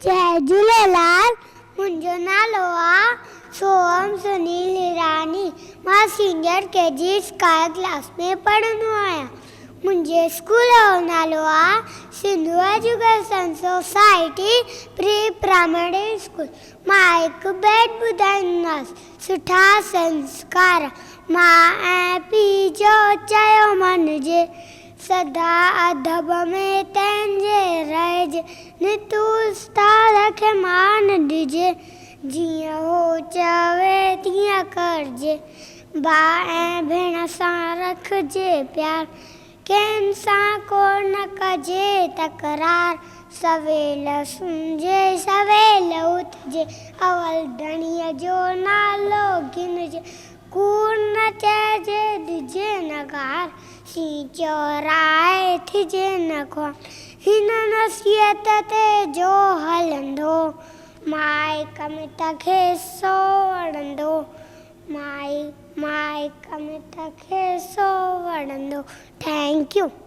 جئي جهوليلال منهنجو نالو آ سوهم سنيل هيراني مان senior K G sky class ۾ پڙهندو آهيان منهنجي اسڪول جو نالو آ Sindhu education society pre primary school مان هڪ بيت ٻڌائيندس سٺا سنسڪار ماء ۽ پيء جو چيو مڃجي سدا ادب ۾ تنهنجي رهجي، نت استاد کي مان ڏجي، جيئن هو چوي تيئن ڪرجي، ڀاء ۽ ڀيڻ سان رکجي پيار، ڪنهن سان ڪو نه ڪجي تڪرار، سويل سمهجي سويل اٿجي، اول ڌڻيء جو نالو گهنجي، ڪوڙ نه چئجي ڏجي نه گار، سين چورائي ٿجي نه خوار، هن نصيحت تي جو هلندو، مائي ڪمت کي سو وڻندو، مائي مائي ڪمت کي سو وڻندو. Thank you.